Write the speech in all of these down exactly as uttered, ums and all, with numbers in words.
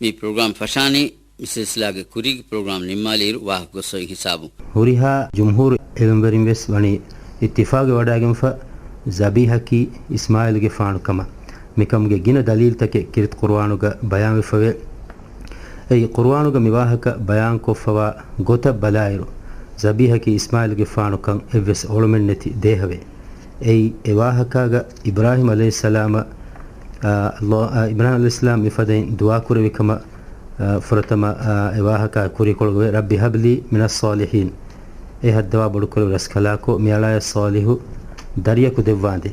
މި ޕްރޮގްރާމް ފަށާނީ މި ސިލްސިލާގެ ކުރީގެ ޕްރޮގްރާމް ނިންމާލިއިރު ވާހަކަ ގޮސް އޮތް ހިސާބުން. ހުރިހާ ޖުމްހޫރު އެލުންވެރިން ވެސް ވަނީ އިއްތިފާގެ ވަޑައިގެންފަ، ޒަބީހަކީ އިސްމާއީލުގެފާނު ކަމަށް. މިކަމުގެ ގިނަ ދަލީލްތަކެއް ކީރިތި ޤުރުއާނުގަ ބަޔާންވެފަވޭ. އެއީ، ޤުރުއާނުގަ މި ވާހަކަ ބަޔާންކޮށްފަވާ ގޮތަށް ބަލާއިރު، ޒަބީހަކީ އިސްމާއީލުގެފާނުކަން އެއްވެސް އޮޅުމެއްނެތި ދޭހަވޭ. އެއީ، އެ ވާހަކާގަ އިބްރާހީމް ޢަލައިހިއްސަލާމަށް، އާ، އައްލާ، އާ، އިބްރާހީމް ޢަލައިހިއްސަލާމް މިފަދައިން ދުޢާ ކުރެއްވި ކަމަށް، އާ، ފުރަތަމަ، އާ، އެ ވާހަކާ ކުރިކޮޅުގަ، "رب هب لي من الصالحين." އެ ހައްދަވާ ބޮޑުކުރެއްވި ރަސްކަލާކޮ، މިއަޅާޔަށް ޞާލިޙު ދަރިޔަކު ދެއްވާނދޭ.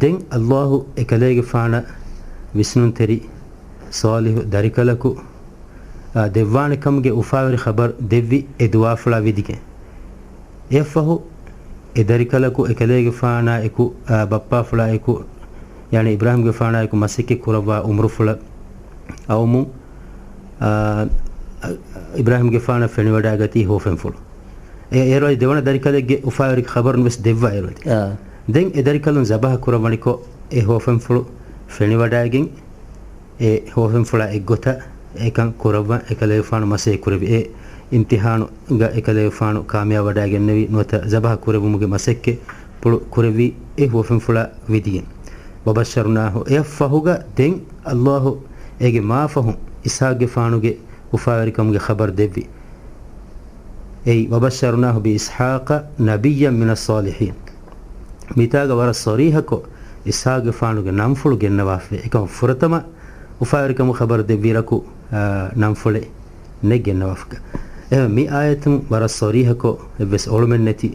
ދެން އައްލާހު އެކަލޭގެފާނަށް ވިސްނުންތެރި ޞާލިޙު ދަރިކަލަކު، އާ، ދެއްވާނެ ކަމުގެ އުފާވެރި ޚަބަރު ދެއްވި އެ ދުޢާފުޅާ ވިދިގެން. އެއަށްފަހު އެ ދަރިކަލަކު އެކަލޭގެފާނާ އެކު، އާ، ބައްޕާފުޅާ އެކު، ޔަޢުނީ އިބްރާހީމްގެފާނާ އެކު މަސައްކަތް ކުރައްވާ އުމުރުފުޅަށް އައުމުން، އާ، އިބްރާހީމްގެފާނަށް ފެނިވަޑައިގަތީ ހުވަފެންފުޅު. އެ އޭރު އަދި ދެވަނަ ދަރިކަލެއްގެ އުފާވެރި ޚަބަރުން ވެސް ދެއްވާ އޭރު އަދި. އާ. ދެން އެ ދަރިކަލުން ޒަބަހަ ކުރައްވަނިކޮށް، އެ ހުވަފެންފުޅު ފެނިވަޑައިގެން، އެ ހުވަފެންފުޅާ އެއްގޮތަށް އެކަން ކުރައްވަން އެކަލޭގެފާނު މަސައްކަތް ކުރެއްވި. އެ އިމްތިޙާނުގަ އެކަލޭގެފާނު ކާމިޔާބު ވަޑައިގެންނެވި ނުވަތަ ޒަބަހަ ކުރެއްވުމުގެ މަސައްކަތްޕުޅު ކުރެއްވީ އެ ހުވަފެންފުޅާ ވިދިގެން. وبشرناه، އެއަށްފަހުގަ ދެން އައްލާހު އޭގެ މާފަހުން އިސްޙާޤުގެފާނުގެ އުފާވެރިކަމުގެ ޚަބަރު ދެއްވި. އެއީ، "وبشرناه بإسحاق نبيا من الصالحين." މިތާގަ ވަރަށް ޞަރީޙަކޮށް އިސްޙާޤުގެފާނުގެ ނަންފުޅު ގެންނަވާފަ. އެކަމަށް ފުރަތަމަ އުފާވެރިކަމުގެ ޚަބަރު ދެއްވި ރަކު، އާ، ނަންފުޅެއް ނެތް ގެންނަވާފަ. އެހެން މި އާޔަތުން ވަރަށް ޞަރީޙަކޮށް އެއްވެސް އޮޅުމެއްނެތި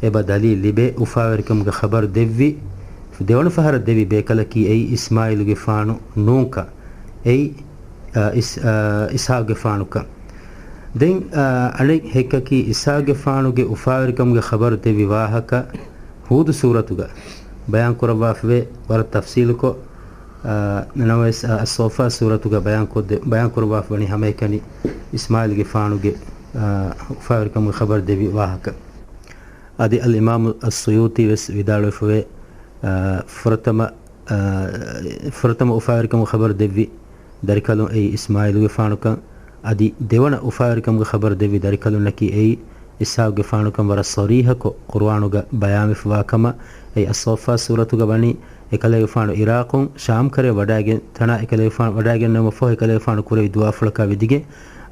އެބަ ދަލީލް ލިބޭ އުފާވެރިކަމުގެ ޚަބަރު ދެއްވި ދެވަނަ ފަހަރަށް ދެއްވި ބޭކަލަކީ އެއީ އިސްމާޢީލުގެފާނު ނޫންކަން. އެއީ، އާ، އިސް-، އާ، އިސްޙާޤުގެފާނުކަން. ދެން، އާ، އަނެއް ހެއްކަކީ އިސްޙާޤުގެފާނުގެ އުފާވެރިކަމުގެ ޚަބަރު ދެއްވި ވާހަކަ ހޫދު ސޫރަތުގަ ބަޔާން ކުރައްވާފަވޭ ވަރަށް ތަފްޞީލުކޮށް، އާ، ނަމަވެސް، އާ، އައްޞާއްފާތް ސޫރަތުގަ ބަޔާން ކޮށްދެ-، ބަޔާން ކުރައްވާފަ ވަނީ ހަމައެކަނި އިސްމާޢީލުގެފާނުގެ، އާ، އުފާވެރިކަމުގެ ޚަބަރު ދެއްވި ވާހަކަ. އަދި އަލްއިމާމު އައްސުޔޫޠީ ވެސް ވިދާޅުވެފަވޭ، އާ، ފުރަތަމަ، އާ، ފުރަތަމަ އުފާވެރިކަމުގެ ޚަބަރު ދެއްވި ދަރިކަލުން އެއީ އިސްމާޢީލުގެފާނުކަން، އަދި ދެވަނަ އުފާވެރިކަމުގެ ޚަބަރު ދެއްވި ދަރިކަލުންނަކީ އެއީ އިސްޙާޤުގެފާނުކަން ވަރަށް ޞަރީޙަކޮށް ޤުރުއާނުގަ ބަޔާންވެފަވާ ކަމަށް. އެއީ އައްޞާއްފާތް ސޫރަތުގަ ވަނީ އެކަލޭގެފާނު ޢިރާޤުން ޝާމް ކަރައަށް ވަޑައިގެން ތަނާ އެކަލޭގެފާނު ވަޑައިގެންނެވުމަށްފަހު އެކަލޭގެފާނު ކުރެއްވި ދުޢާފުޅަކާ ވިދިގެން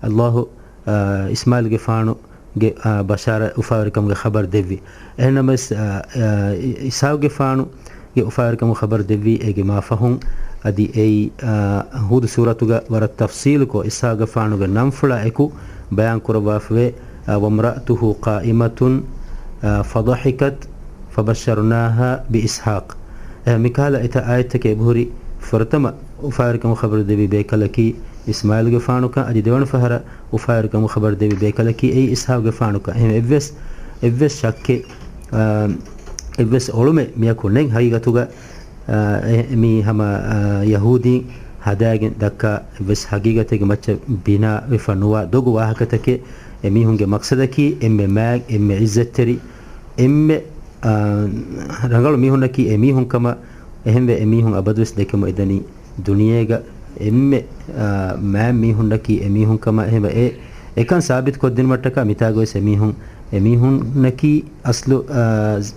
އައްލާހު، އާ، އިސްމާޢީލުގެފާނުގެ، އާ، ބަޝާރަތް އުފާވެރިކަމުގެ ޚަބަރު ދެއްވި. އެހެންނަމަވެސް، އާ، އާ، އި-، އިސްޙާޤުގެފާނު ގެ އުފާވެރިކަމުގެ ޚަބަރު ދެއްވީ އޭގެ މާފަހުން. އަދި އެއީ، އާ، ހޫދު ސޫރަތުގަ ވަރަށް ތަފްޞީލުކޮށް އިސްޙާޤުގެފާނުގެ ނަންފުޅާ އެކު ބަޔާން ކުރައްވާފަވޭ، އާ، "وامرأته قائمة، އާ، فضحكت فبشرناها بإسحاق." އެ، މިކަހަލަ އެތައް އާޔަތްތަކެއް އެބަހުރި ފުރަތަމަ އުފާވެރިކަމުގެ ޚަބަރު ދެއްވި ބޭކަލަކީ އިސްމާޢީލުގެފާނުކަން، އަދި ދެވަނަ ފަހަރަށް އުފާވެރިކަމުގެ ޚަބަރު ދެއްވި ބޭކަލަކީ އެއީ އިސްޙާޤުގެފާނުކަން. އެހެން އެއްވެސް، އެއްވެސް ޝައްކެއް، އާ، އެއްވެސް އޮޅުމެއް މިއަކު ނެތް ހަގީގަތުގަ. އާ، އެ، މީ ހަމަ، އާ، ޔަހޫދީން ހަދާގެން ދައްކާ އެއްވެސް ހަގީގަތެއްގެ މައްޗަށް ބިނާވެފަ ނުވާ ދޮގު ވާހަކަތަކެއް. އެމީހުންގެ މަޤްޞަދަކީ އެންމެ މާތް، އެންމެ ޢިއްޒަތްތެރި، އެންމެ، އާ، ރަނގަޅު މީހުންނަކީ އެމީހުންކަމަށް. އެހެންވެ، އެމީހުން އަބަދުވެސް ދެކެމު އެދަނީ ދުނިޔޭގަ އެންމެ، އާ، މާތް މީހުންނަކީ އެމީހުންކަމަށް. އެހެންވެ، އެ، އެކަން ސާބިތުކޮށްދިނުމަށްޓަކާ މިތާގަވެސް އެމީހުން، އެމީހުންނަކީ އަސްލު، އާ، ޒަ-،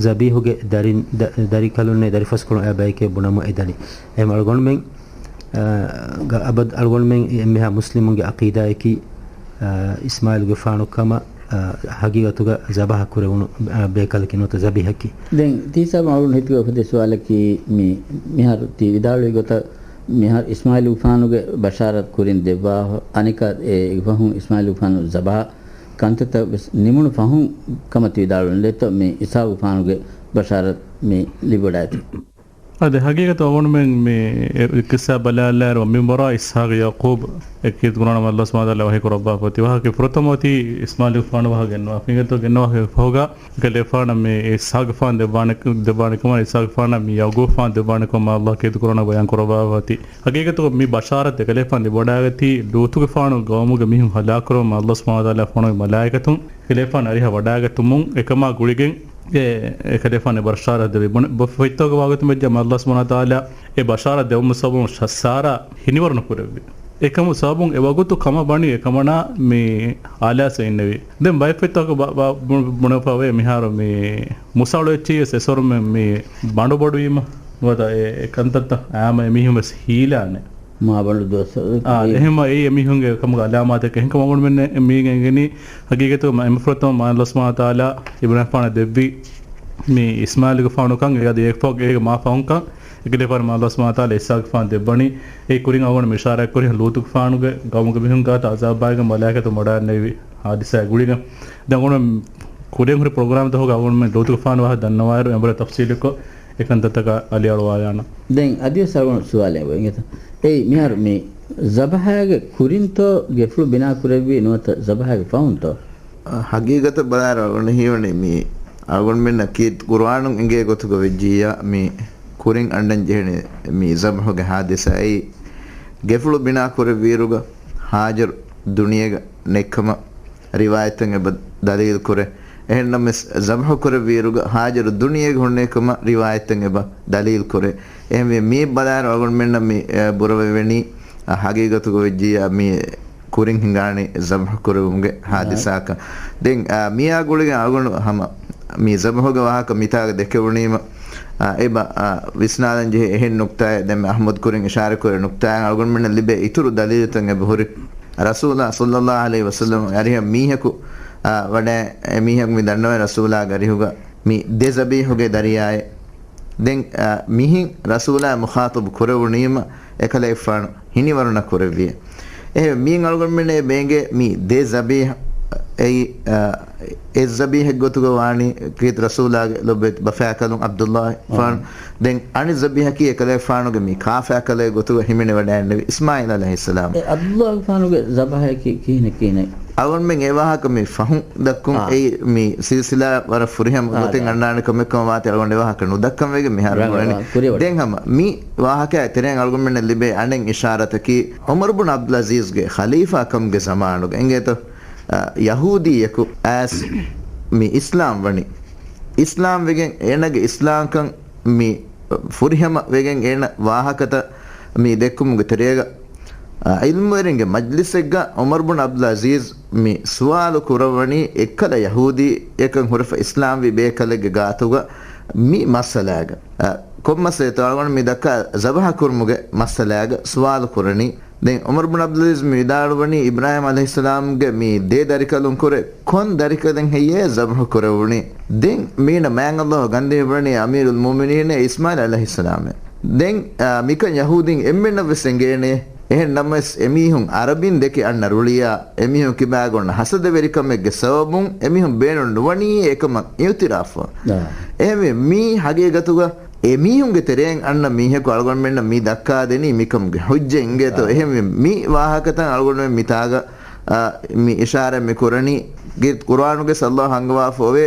ޒަބީހުގެ ދަރިން، ދަ-، ދަރިކަލުންނޭ ދަރިފަސްކޮޅުން އެބައެކޭ ބުނަމުން އެދަނީ. އެހެން އަޅުގަނޑުމެން، އާ، ގަ-، އަބަދު އަޅުގަނޑުމެން އެންމެހާ މުސްލިމުންގެ ޢަޤީދާއަކީ، އާ، އިސްމާޢީލުގެފާނު ކަމަށް، އާ، ހަގީގަތުގަ ޒަބަހަ ކުރެވުނު، އާ، ބޭކަލަކީ ނުވަތަ ޒަބީހަކީ. ދެން ތީސާ މައުލޫން ހިތުގަ އުފެދޭ ސުވާލަކީ މި-، މިހާރު ތި ވިދާޅުވި ގޮތަށް މިހާރު އިސްމާޢީލުގެފާނުގެ ބަޝާރަތް ކުރިން ދެއްވާ އަނެކާ އެ ފަހުން އިސްމާޢީލުގެފާނު ޒަބަހަ ކަންތައްތައް ވެސް ނިމުނު ފަހުން ކަމަށް ތި ވިދާޅުވެން ދެއްތޯ މި އިސްޙާޤުގެފާނުގެ ބަޝާރަތް މި ލިބިވަޑައިގަތީ. އަދި ހަގީގަތު އަޅުގަނޑުމެން މި އެ ޤިއްސާ ބަލާލާއިރު މިންވަރާ އިސްޙާޤު ޔަޢުޤޫބު އެކީ ގުނަނަމަ އައްލާހު ސުބްޙާނަހު ވަތަޢާލާ ވަޙީ ކުރައްވާފަ އޮތީ ވާހަކަ ފުރަތަމަ އޮތީ އިސްމާޢީލުގެފާނު ވާހަކަ ގެންނަވާ. މިގޮތަށް ގެންނަވާ ފަހުގަ އެކަލޭގެފާނަށް މި އިސްޙާޤުގެފާނު ދެއްވާނެ، ދެއްވާނެ ކަމަށް އިސްޙާޤުގެފާނަށް މި ޔަޢުޤޫބުގެފާނު ދެއްވާނެ ކަމަށް އައްލާހު ކީރިތި ޤުރުއާނުގަ ބަޔާން ކުރައްވާފަ އޮތީ. ހަގީގަތުގަ މި ބަޝާރަތް އެކަލޭގެފާނު ލިބިވަޑައިގަތީ ލޫޠުގެފާނު ގައުމުގެ މީހުން ހަލާކުކުރުމަށް އައްލާހު ސުބްޙާނަހު ވަތަޢާލާ ފޮނުވި މަލާއިކަތުން އެކަލޭގެފާނު އަރިހަށް ވަޑައިގަތުމުން އެކަމާ ގުޅިގެން އެ، އެކަލޭގެފާނު ބަޝާރަތް ދެއްވި. ބުނެ-، ބޮ-، ފޮތްތަކުގަ ވާގޮތުން ވެއްޖެ އައްލާހު ސުބްޙާނަހު ވަތަޢާލާ އެ ބަޝާރަތް ދެއްވުމުގެ ސަބަބުން ޝަ-، ސާރާ ހިނިވަރުނުކުރެއްވި. އެކަމު ސަބަބުން އެ ވަގުތު ކަމަށް ވަނީ އެކަމަނާ މި އާލާސް އިންނެވި. ދެން ބައެއް ފޮތްތަކު ބު-، ބު-، ބުނެފަވޭ މިހާރު މި މުސަޅު އެއްޗިއްޔަސް އެސޮރުމެ މި ބަނޑު ބޮޑުވީމަ ނުވަތަ އެ، އެ ކަންތައްތައް އާމަ އެމީހުން ވެސް ހީލާނެ. މާބަނޑު ދުވަސް. އާ، އެ އެހެންމަ އެއީ އެމީހުންގެ ކަމުގެ އަލާމާތެއް. އެހެންކަމުން އަޅުގަނޑުމެން މީގެ އެނގެނީ ހަގީގަތުގަ އެންމެ ފުރަތަމަ މާ ﷲ ސުބްޙާނަހޫ ވަތަޢާލާ އިބްރާހީމްގެފާނަށް ދެއްވި މި އިސްމާޢީލްގެފާނުކަން އެ އަދި އެއަށްފަހު އޭގެ މާ ފަހުންކަން އެކަލޭގެފާނު މާ ﷲ ސުބްޙާނަހޫ ވަތަޢާލާ އިސްޙާޤުގެފާނަށް ދެއްވަނީ. އެ ކުރިން އަޅުގަނޑު އިޝާރާތްކުރި ހެން ލޫޠުގެފާނުގެ ޤައުމުގެ މީހުން ގާތަށް ޢަޛާބާއިގެން މަލާއިކަތުން ވަޑައިގެންނެވި ޙާދިސާއެއް ގުޅިގެން. ދެން އަޅުގަނޑު ކުރިއަށް ހުރި ޕްރޮގްރާމްތަކުގަ އަޅުގަނޑުމެން ލޫޠުގެފާނު ވާހަކަ ދަންނަވާއިރު އެނބުރި ތަފްޞީލުކޮށް އެކަންތައްތަކަށް އަލިއަޅުވާލާނަން. ދެން އަދިވެސް އަޅުގަނޑު ސުވާލެއް އެނގޭތަ؟ އެއީ މިހާރު މި ޒަބަޙާގެ ކުރިންތޯ ގެފުޅު ބިނާ ކުރެއްވީ ނުވަތަ ޒަބަޙާގެ ފަހުންތޯ؟ ހަގީގަތަށް ބަލާއިރު އަޅުގަނޑަށް ހީވަނީ މި އަޅުގަނޑުމެންނަށް ކީރިތި ޤުރުއާނުން އެނގޭ ގޮތުގަ ވެއްޖިއްޔާ މި ކުރިން އަންނަން ޖެހެނީ މި ޒަބަޙުގެ ޙާދިސާ. އެއީ ގެފުޅު ބިނާ ކުރެއްވިއިރުގަ ހާޖަރު ދުނިޔޭގަ ނެތްކަމަށް ރިވާޔަތުން އެބަ ދަލީލު ކުރޭ. އެހެންނަމަވެސް ޒަބަޙު ކުރެއްވިއިރުގަ ހާޖަރު ދުނިޔޭގަ ހުންނެވިކަމަށް ރިވާޔަތުން އެބަ ދަލީލު ކުރޭ. އެހެންވެ މި ބަލާއިރު އަޅުގަނޑުމެންނަށް މި، އެ، ބުރަވެވެނީ، އަ، ހަގީގަތުގަ ވެއްޖިއްޔާ މި ކުރިން ހިނގާނީ ޒަބަޙު ކުރެވުމުގެ ޙާދިސާކަން. ދެން، އަ، މިއާ ގުޅިގެން އަޅުގަނޑު ހަމަ މި ޒަބަޙުގެ ވާހަކަ މިތާގަ ދެކެވުނީމަ، އަ، އެބަ، އަ، ވިސްނާލަން ޖެހޭ އެހެން ނުކްތާއެއް. ދެން މި އަޙްމަދު ކުރިން އިޝާރަތްކުރި ނުކްތާއިން އަޅުގަނޑުމެންނަށް ލިބޭ އިތުރު ދަލީލުތައް އެބަ ހުރި. ރަސޫލާ ޞައްލައްލާހު ޢަލައިހި ވަސައްލަމް އަރިހަށް މީހަކު، އަ، ވަޑައި އެ މީހަކު މި ދަންނަވަން ރަސޫލާގެ އަރިހުގަ މި ދެ ޒަބީޙުގެ ދަރިޔާއެއް. ދެން، އަ، މިހިން ރަސޫލާ މުޚާޠަބު ކުރެވުނީމަ އެކަލޭގެފާނު ހިނިވަރުނަ ކުރެއްވިއޭ. އެހެން މިއިން އަޅުގަނޑުމެންނަށް ބޭނގޭ މި ދެ ޒަބީޙު އެއީ، އަ، އެއް ޒަބީޙެއް ގޮތުގަ ވާނީ ކީރިތި ރަސޫލާގެ ލޮބުވެތި ބަފާކަލުން ޢަބްދުﷲ ފާން. ދެން އަނެއް ޒަބީޙަކީ އެކަލޭގެފާނުގެ މި ކާފާކަލޭ ގޮތުގަ ހިމެނިވަޑައިގެންނެވި އިސްމާޢީލް ޢަލައިހިއްސަލާމް. އެ ޢަބްދުﷲ ފާނުގެ ޒަބީޙަކީ ކިހިނެއް ކިހިނެއް؟ އަޅުގަނޑުމެން އެ ވާހަކަ މި ފަހުން ދައްކުން އާ. އެއީ މި ސިލްސިލާ ވަރަށް ފުރިހަމަ އާ، ގޮތެއް ދާ. އަންނާނެ ކަމެއްކަމަށް ވާތީ އަޅުގަނޑު އެ ވާހަކަ ނުދައްކަން ވެގެން މިހާރު ރަނގަޅަށް ނުވަނީ. ކުރިއަށް ވަޑައި. ދެން ހަމަ މި ވާހަކައާ ތެރެއިން އަޅުގަނޑުމެންނަށް ލިބޭ އަނެއް އިޝާރަތަކީ ޢުމަރު ބުން ޢަބްދުލް ޢަޒީޒްގެ ޚަލީފާ ކަމުގެ ޒަމާނުގަ އިނގޭތޯ، އަ، ޔަހޫދީއަކު އައިސް މި އިސްލާމް ވަނީ. އިސްލާމް ވެގެން އޭނަގެ އިސްލާމްކަން މި ފުރިހަމަ ވެގެން އޭނަ ވާހަކަތައް މި ދެއްކުމުގެ ތެރޭގަ، އަ، ޢިލްމުވެރިންގެ މަޖްލިސެއްގަ ޢުމަރު ބުން ޢަބްދުލް ޢަޒީޒް މި ސުވާލު ކުރައްވަނީ އެއްކަލަ ޔަހޫދީއަކަށް ހުރެފަ އިސްލާމްވި ބޭކަލެއްގެ ގާތުގަ މި މައްސަލާގަ. އަ، ކޮންމައްސަލައެއްތޯ އަޅުގަނޑު މި ދައްކާ ޒަބަޙަ ކުރުމުގެ މައްސަލާގަ ސުވާލު ކުރަނީ. ދެން ޢުމަރު ބުން ޢަބްދުލް ޢަޒީޒް މި ވިދާޅުވަނީ އިބްރާހީމް ޢަލައިހިއްސަލާމްގެ މި ދެ ދަރިކަލުން ކުރެ ކޮން ދަރިކަލެއް ހެއްޔޭ ޒަބަޙު ކުރެވުނީ؟ ދެން މީނަ މާތް ﷲ ގަންދެވި ބުނަނީ އަމީރުލް މުއުމިނީން އިސްމާޢީލް ޢަލައިހިއްސަލާމޭ. ދެން، އާ، މިކަން ޔަހޫދީން އެންމެންނަށް ވެސް އެނގޭނެ. އެހެން ނަމަވެސް އެމީހުން ޢަރަބިން ދެކެ އަންނަ ރުޅިއާ އެމީހުން ކިބާގަ އޮންނަ ހަސަދަވެރިކަމެއްގެ ސަބަބުން އެމީހުން ބޭނުން ނުވަނީ އެކަމަށް އިޢުތިރާފުވާ. އާ. އެހެންވެ މީ ހަގީގަތުގަ އެމީހުންގެ ތެރެއިން އަންނަ މީހަކު އަޅުގަނޑުމެންނަށް މި ދައްކާދެނީ މިކަމުގެ ޙުއްޖަ އިނގޭތޯ. އާ. އެހެންވެ މި ވާހަކަތައް އަޅުގަނޑުމެން މިތާގަ، އާ، މި އިޝާރަތް މި ކުރަނީ. ގި-، ޤުރުއާނުގެ ﷲ ހަނގަވާފަ އޮވޭ،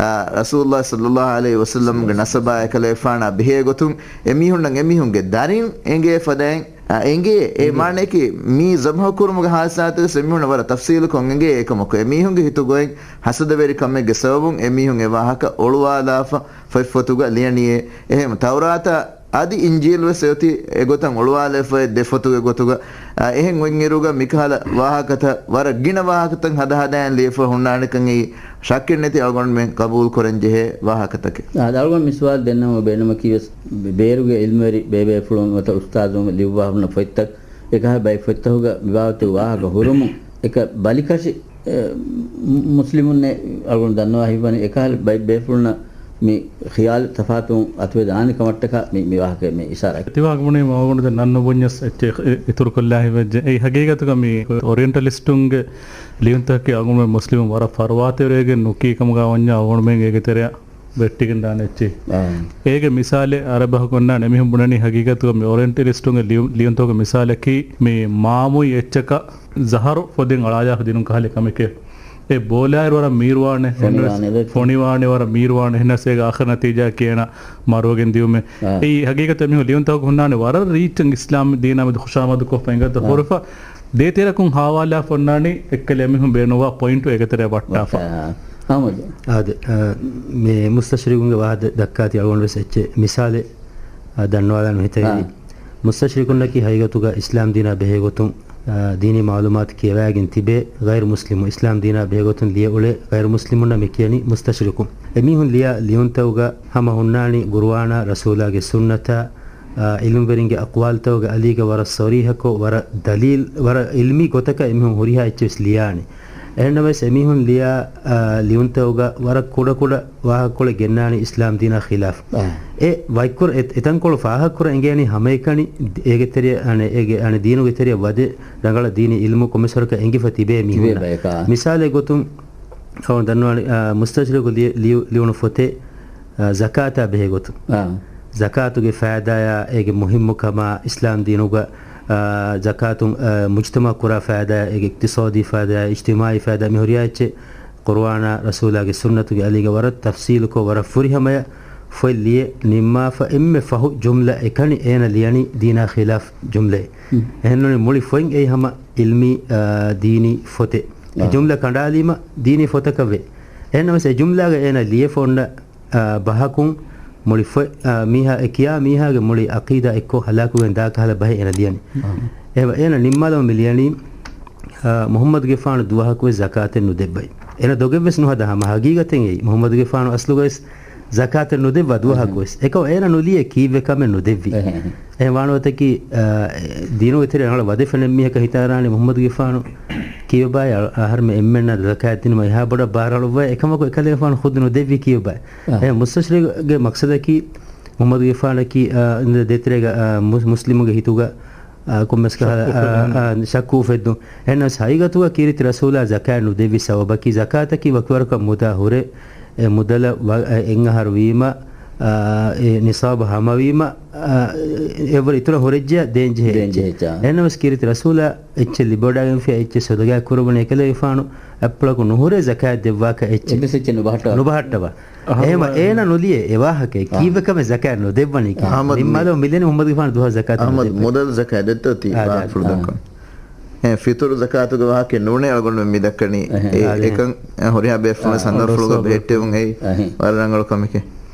އާ، ރަސޫލުﷲ ޞައްލައްލާހު ޢަލައިހި ވަސައްލަމްގެ ނަސަބާ އެކަލޭފާނާ ބެހޭ ގޮތުން އެމީހުންނަށް އެމީހުންގެ ދަރިން އެނގޭ ފަދައިން، އާ، އެނގޭ. އެ އެނގޭ. މާނައަކީ މި ޒަބަޙު ކުރުމުގެ ހާދިސާތަކަށް އެމީހުންނަށް ވަރަށް ތަފްޞީލުކޮށް އެނގޭ އެކަމަކު. އެމީހުންގެ ހިތުގައި ހަސަދަވެރި ކަމެއްގެ ސަބަބުން އެމީހުން އެ ވާހަކަ އޮޅުވާލާފަ ފޮތްފޮތުގަ ލިޔަނީއޭ. އެހެން ތައުރާތާ އަދި އިންޖީލު ވެސް އެއޮތީ އެގޮތަށް އޮޅުވާލެވިފައި ދެ ފޮތުގެ ގޮތުގަ. އާ، އެހެން އޮތްއިރުގަ މިކަހަލަ ވާހަކަތައް ވަރަށް ގިނަ ވާހަކަތައް ހަދަހަދާއިން ލިޔެފަ ހުންނާނެކަން އެއީ ޝައްކެއް ނެތި އަޅުގަނޑުމެން ޤަބޫލު ކުރަން ޖެހޭ ވާހަކަތަކެއް. އާ، އަޅުގަނޑު މި ސުވާލު ދެންނަމުން ބޭނުމަކީ ވެސް ބޭރުގެ ޢިލްމުވެރި ބޭބޭފުޅުން ނުވަތަ އުސްތާޒުން ލިޔުއްވާ ހުންނަ ފޮތްތައް އެކަހަލަ ބައެއް ފޮތްތަކުގަ މިބާވަތުގެ ވާހަކަ ހުރުމުން އެކަ ބަލިކަށި، އެ، މު-، މުސްލިމުންނޭ އަޅުގަނޑު ދަންނަވާ ހިތްވަނީ އެކަހަލަ ބައެއް ބޭފުޅުންނަށް މި ޚިޔާލު ތަފާތުވުން އަތުވެދާނެ ކަމަށްޓަކާ މި، މި ވާހަކަ މި އިޝާރާތް. ތިވާހަކަ ބުނީމަ އަޅުގަނޑު ދެން ނަން ނުބުންޏަސް އެއްޗެއް އި-، އިތުރުކޮށްލާ ހިތްވެއްޖެ. އެއީ ހަގީގަތުގަ މި އޮރިއެންޓަލިސްޓުންގެ ލިޔުންތަކަކީ އަޅުގަނޑުމެން މުސްލިމުން ވަރަށް ފަރުވާތެރިވެގެން ނުކީ ކަމުގަ ވަންޏާ އަޅުގަނޑުމެން އޭގެ ތެރެއަށް ވެއްޓިގެން ދާނެ އެއްޗެއް. އާ. އޭގެ މިސާލެއް އަރަބަހަކު އޮންނާނެ އެމީހުން ބުނަނީ ހަގީގަތުގަ މި އޮރިއެންޓަލިސްޓުންގެ ލިޔު-، ލިޔުންތަކުގެ މިސާލަކީ މި މާމުއި އެއްޗަކަށް ޒަހަރު ފޮދިން އަޅާލާފަ ދިނުން ކަހަލަ ކަމެކޭ. އެ ބޯލާއިރު ވަރަށް މީރުވާނެ، ފޮނިވާނެ، ފޮނިވާނެ ވަރަށް މީރުވާނެ، އެހެނަސް އޭގެ އާޚިރު ނަތީޖާ ކޭނަ މަރުވެގެން ދިޔުމެ. އާ. އެއީ ހަގީގަތު އެމީހުން ލިޔުންތަކު ހުންނާނެ ވަރަށް ރީއްޗަށް އިސްލާމް ދީނާ މެދު ޚުޝާމަދު ކޮށްފަ އިނގޭތޯ އާ. ހުރެފަ ދޭތެރެއަކުން ހާވާލާފަ އޮންނާނީ އެއްކަލަ އެމީހުން ބޭނުންވާ ޕޮއިންޓު އޭގެ ތެރެއަށް ވައްޓާފަ. އާ. އާދެ، އާ، މި މުސްތަޝްރިޤުންގެ ވާހަކަ ދައްކާތީ އަޅުގަނޑު ވެސް އެއްޗެއް މިސާލެއް، އާ، ދަންނަވާލާން ހިތަށް އާ. އެރި. މުސްތަޝްރިޤުންނަކީ ހަގީގަތުގަ އިސްލާމް ދީނާ ބެހޭ ގޮތުން އާ، ދީނީ މައުލޫމާތު ކިޔަވައިގެން ތިބޭ ޣައިރު މުސްލިމު، އިސްލާމް ދީނާ ބެހޭގޮތުން ލިޔެ އުޅޭ ޣައިރު މުސްލިމުންނަށް މި ކިޔަނީ މުސްތަޝްރިޤު. އެމީހުން ލިޔާ ލިޔުންތަކުގަ ހަމަ ހުންނާނީ ޤުރުއާނާ، ރަސޫލާގެ ސުންނަތާ، އާ، ޢިލްމުވެރިންގެ އަޤްވާލުތަކުގެ އަލީގަ ވަރަށް ޞަރީޙަކޮށް، ވަރަށް ދަލީލް، ވަރަށް ޢިލްމީ ގޮތަކަށް އެމީހުން ހުރިހާ އެއްޗެއް ވެސް ލިޔާނެ. އެހެންނަމަވެސް އެމީހުން ލިޔާ، އާ، ލިޔުންތަކުގަ ވަރަށް ކުޑަކުޑަ ވާހަކަކޮޅެއް ގެންނާނީ އިސްލާމް ދީނާ ޚިލާފް. އާ. އެ ވައްކުރ-، އެ-، އެތަންކޮޅު ފާހަގަކުރަން އެނގޭނީ ހަމައެކަނި އޭގެ ތެރެ-، އަނެ-، އޭގެ އަނެ ދީނުގެ ތެރެއަށް ވަދެ ރަނގަޅަށް ދީނީ ޢިލްމު ކޮންމެސް ވަރަކަށް އެނގިފަ ތިބޭ މީހުންނަށް. ބަޔަކާ. މިސާލެއް ގޮތުން، އަވަން ދަންނަވާނެ، އާ، މުސްތަޝްރިޤު ލިޔު-، ލިޔު-، ލިޔުނު ފޮތެއް، އާ، ޒަކާތާ ބެހޭ ގޮތުން. އާ. ޒަކާތުގެ ފައިދާޔާ، އޭގެ މުހިއްމުކަމާ، އިސްލާމް ދީނުގަ، އާ، ޒަކާތުން، އާ، މުޖްތަމަޢަށް ކުރާ ފައިދާޔާ، އޭގެ އިޤްތިޞާދީ ފައިދާޔާ، އިޖްތިމާޢީ ފައިދާ، މި ހުރިހާ އެއްޗެއް ޤުރުއާނާ ރަސޫލާގެ ސުންނަތުގެ އަލީގަ ވަރަށް ތަފްޞީލުކޮށް، ވަރަށް ފުރިހަމަޔަށް ފޮތް ލިޔެ ނިންމާފަ، އެންމެ ފަހު ޖުމްލަ އެކަނި އޭނަ ލިޔަނީ ދީނާ ޚިލާފް ޖުމްލައެއް. އެހެންނޫނީ މުޅި ފޮތް އެއީ ހަމަ ޢިލްމީ، އާ، ދީނީ ފޮތެއް. އެ ޖުމްލަ ކަނޑާލީމަ ދީނީ ފޮތަކަށް ވޭ. އެހެންނަމަވެސް އެ ޖުމްލާގަ އޭނަ ލިޔެފަ އޮންނަ އާ، ބަހަކުން މުޅި ފޮތް، އާ، މީހާ، އެ ކިޔާ މީހާގެ މުޅި ޢަޤީދާ އެއްކޮށް ހަލާކުވެގެން ދާ ކަހަލަ ބަހެއް އޭނަ ލިޔަނީ. އާ. އެ-، އޭނަ ނިންމާލަމުން މި ލިޔަނީ، އާ، މުޙައްމަދުގެފާނު ދުވަހަކުވެސް ޒަކާތެއް ނުދެއްވައި. އޭނަ ދޮގެއްވެސް ނުހަދާ ހަމަ ހަގީގަތެއް އެއީ. މުޙައްމަދުގެފާނު އަސްލުގަވެސް ޒަކާތެއް ނުދެއްވާ ދުވަހަކުވެސް. އެކަމަކު އޭނަ ނުލިޔޭ ކީއްވެ ކަމެއް ނުދެއްވީ. އެހެން. އެހެން ވާނަމަ އޮތަކީ، އާ، ދީނުގެ ތެރެއަށް ރަނގަޅަށް ވަދެފަ ނެތް މީހަކަށް ހިތަށް އަރާނީ މުޙައްމަދުގެފާނު ކީއްވެބާ އަހަރުމެން އެންމެންނަށް ޒަކާތް ދިނުމަށް އެހާ ބޮޑަށް ބާރު އަޅުއްވައި، އެކަމަކު އެކަލޭގެފާނު ޚުދު ނުދެއްވީ ކީއްވެބާ؟ އާ. އެ މުސްތަޝްރިޤުގެ މަޤްޞަދަކީ މުޙައްމަދުގެފާނަކީ، އާ، ދޭތެރޭގަ، އާ، މުސް-، މުސްލިމުގެ ހިތުގަ، އާ، ކޮންމެސް ކަހަލަ، ޝައްކު އުފެދުން. އާ، އާ، ޝައްކު އުފެއްދުން. އެހެންނަމަވެސް ހަގީގަތުގަ ކީރިތި ރަސޫލާ ޒަކާތް ނުދެއްވި ސަބަބަކީ ޒަކާތަކީ ވަކިވަރަކަށް މުދާ ހުރެ، އެ މުދަލަށް ވަ-، އެ އެއް އަހަރު ވީމަ، އާ، އެ ނިޞާބު ހަމަވީމަ، އާ، އެ އެއްވަރު އިތުރަށް ހުރެއްޖެޔާ ދޭންޖެހޭ ދޭންޖެހޭ އެއްޗެއް. އެއްޗެއް. އެހެންނަމަވެސް ކީރިތި ރަސޫލާ އެއްޗެއް ލިބިވަޑައިގެންފިޔާ އެއްޗެއް ސަދަގާ ކުރައްވަނީ އެކަލޭގެފާނު އަތްޕުޅަކުން ނުހުރޭ ޒަކާތް ދެއްވާކަށް އެއްޗެއް. އެއްވެސް އެއްޗެއް ނުބަހައްޓާ. ނުބަހައްޓަވާ. އަހަރު އެހެމަ ވާ- އޭނަ ނުލިޔޭ އެ ވާހަކައެއް. އާ. ކީއްވެ ކަމެއް ޒަކާތް ނުދެއްވަނީ ކީ. އާ. އަހަމަދު މި-، މިންމާލަށް މިލެނީ މުޙައްމަދުގެފާނު ދުވަހު ޒަކާތް މުޙައްމަދު ނުދެއްވަނީ. މުދަލު ޒަކާތް ދެއްތޯ ތީ އާ، ވާހަކަފުޅު އާ. ދައްކަން. އެ ފިތުރު ޒަކާތުގެ ވާހަކައެއް ނޫނޭ އަޅުގަނޑުމެން މި ދައްކަނީ. އެހެން. އެ އާ، އެކަން ހުރިހާ ބޭފުޅުން އާ، ސަނދާފުޅުގަ ރަސޫލު. ބެހެއްޓެވުން އެއީ އެހެން. ވަރަށް ރަނގަޅު ކަމެކޭ.